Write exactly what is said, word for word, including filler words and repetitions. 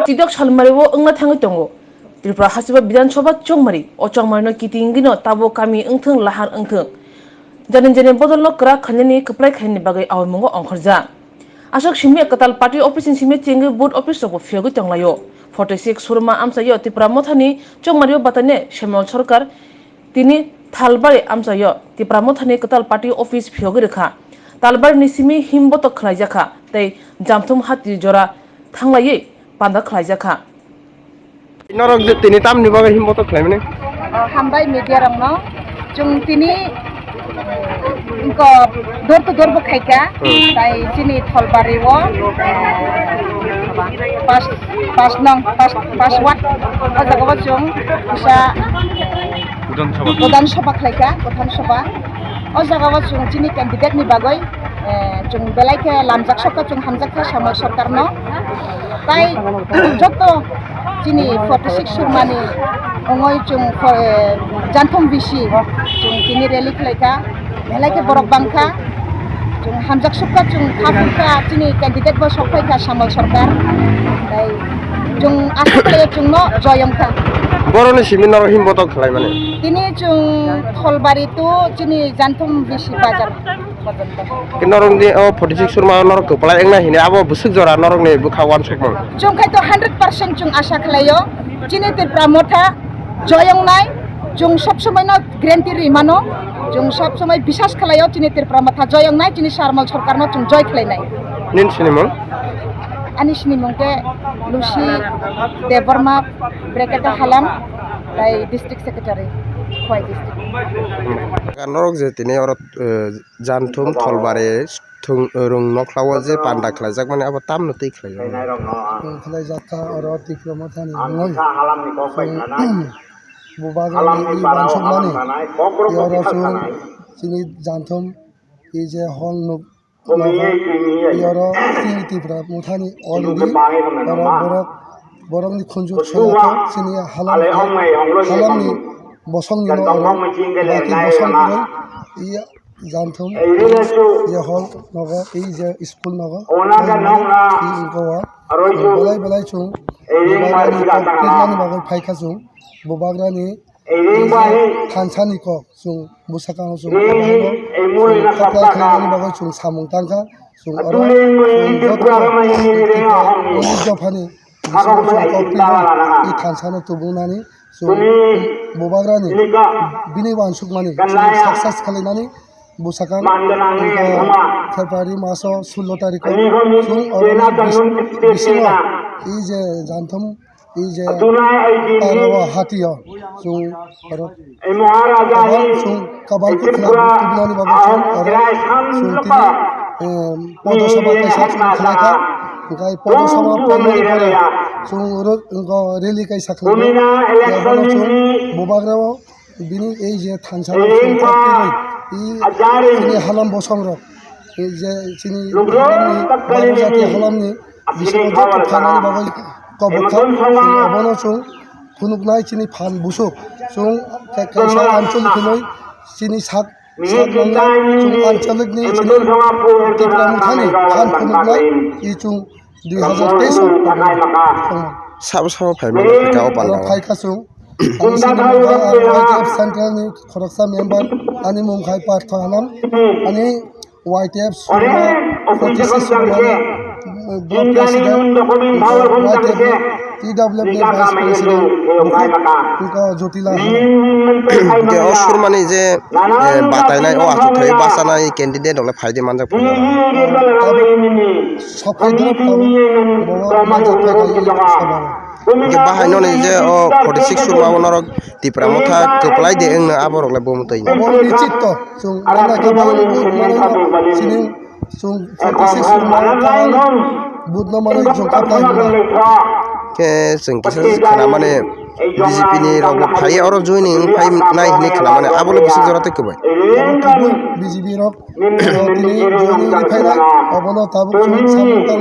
Tidok salmari o wngna thangwi tongo Tripura Hasiba Bidhan Sabha chongmari. O chongmari no kiti wngwi no tabuk kami wngthwng, lahar wngthwng, jani jani bodol no kwrak khainani kwplai khainani bagwi awi mungo ongkhorjak. Aswk simi kwtal party office ni simi chengwi booth office rok bo phiyogwi tonglaio. Forty six Surma amchaio Tipra Mothani chongmario batane Shemal Sarkar tini Thalbari amchaio Tipra Mothani kwtal party office phiyogwi rwkha. Talbari ni simi himbotok khwlaijakha tei Jamthum hati jora thanglaiwi panda khwlaijakha. Norok je tini tamni bagwi himbotok khlaimani? Oh, hambai media rokno. Chwng tini, eh, ingko door to door bo khaika. Hmm. Tai chini Thalbari o, eh, pas, pas nong, pas, pas ward. O jaga o chwng kisa Godhan Sabha. Godhan Sabha khlaika, Godhan Sabha. O jaga o chwng chini candidate ni bagwi, eh, chwng belai khe lamjak sokha, chwng hamjak kha Shemal Sarkar no. Tai joto chini forty six Surmani ongoi chwng, eh, Janthom bisi chwng tini rally khlaikha, belai khe borok bangkha, chwng hamjak sukha, chwng kha phurkha, chini candidate bo sokphaikha Shemal Sarkar, tai chwng asa khlaio chwngno joyong kha. Boroni simi norok himbotok khlaimani? Tini chwng Thalbari to chini Janthom bisi bazar. Khe norokni o forty six Surma norok kwplai wngna hini abo bwswk jora norokni bwkha uansukmung? Chwng khai to hundred percent chwng asa khlaio, chini Tipra Motha joyongnai, chwng sob somoi no guarantee ri mano, chwng sob somoi bisas khlaio, chini Tipra Motha joyongnai, chini Shemal Sarkar no chwng joy khlainai. Nini sinimung? Ani sinimung khe Lucy Debbarma, bracket o Halam, tai district secretary, Khowai district. Norok je tini oro, eh, Janthum Thalbari thung, rung nokhlao je panda khlaijakmani abo tamno twi khlaijak. Chwng khlaijak kha oro Tipra Mothani wngwi. Chwng Bubagrani i uansukmani, i oro chwng chini Janthum i je hall nuk nogo, i oro chini Tipra Mothani already oro borok, borokni khunju soyakhe chini halam, halamni bosongni no oro baki bosong kwrwi i Janthum je hall nogo, i je school nogo, i wngkha o belai belai chwng Bubagrani kok tebnani bagwi phaikha chwng, Bubagrani i je thansani kok chwng bwsakang chwng khaplai khlainani bagwi chwng samung tangkha, chwng oro chwng joto chwng Tipra Mothani bwskango chwng kok twiwi i thansano tubungnani chwng Bubagrani bini uansukmani chwng success khlainani bwsakang wngkha February maso sullo tarikho chwng oroni bis-, bisingo i je Janthum i je taro hatio chwng oro chwng kabal kwthwng tubunani bagwi chwng oro chwng tini, em, podo sabha kaisa chwng khlaikha, hwnkhe podo sabha phaimani pore chwng oro wngkha rally kaisa khlaikha, abono chwng Bubagrao bini ei je thansa rok chwng kok twiwi, i chini halam bosong rok, ei je chini halamni, Manu Jati halamni bisingo joto phainani bagwi kobok kha, chwng abono chwng phunuknai chini phan busuk, chwng kaisa ancholik hinwi chini sak, sak nangya, chwng ancholikni chini Tipra Mothani phan phunuknai, i chwng dui hazar teis o sabo sabo phaimani kha o panda o. Phaikha chwng. Ani sini mungkha ang Y T F Central ni khoroksa member, ani mungkha Partho Hanam, ani Y T F Surma, forty six Surma ni, mm, block president, Y T F ni T W F ni vice president, mungkha Jotila Hanam. Hwnkhe o Surmani je, eh, batainai, o achukthai bachanai candidate rok le phaidi manjak phano. Tabuk sophai doro tabuk bo manjak phai kha i sabao. Hwnkhe bahai no ni je o forty six Surma o norok Tipra Motha kwplai de wngno abo rok le bo mwtwi. Abo ni chitto chwng nana khe bahai ni booth manwi no sini chwng forty six Surma o tabuk booth no manwi chwng kaplai hwnna. Khe chwng kisa khe khna mani B J P ni rok bo phai oro joining wng phai nai hinwi khna mani abo le bwswk jora tei kwbai. Abo khe B J P rok tini joining wng phai nai, obono tabuk chwng samung tangwi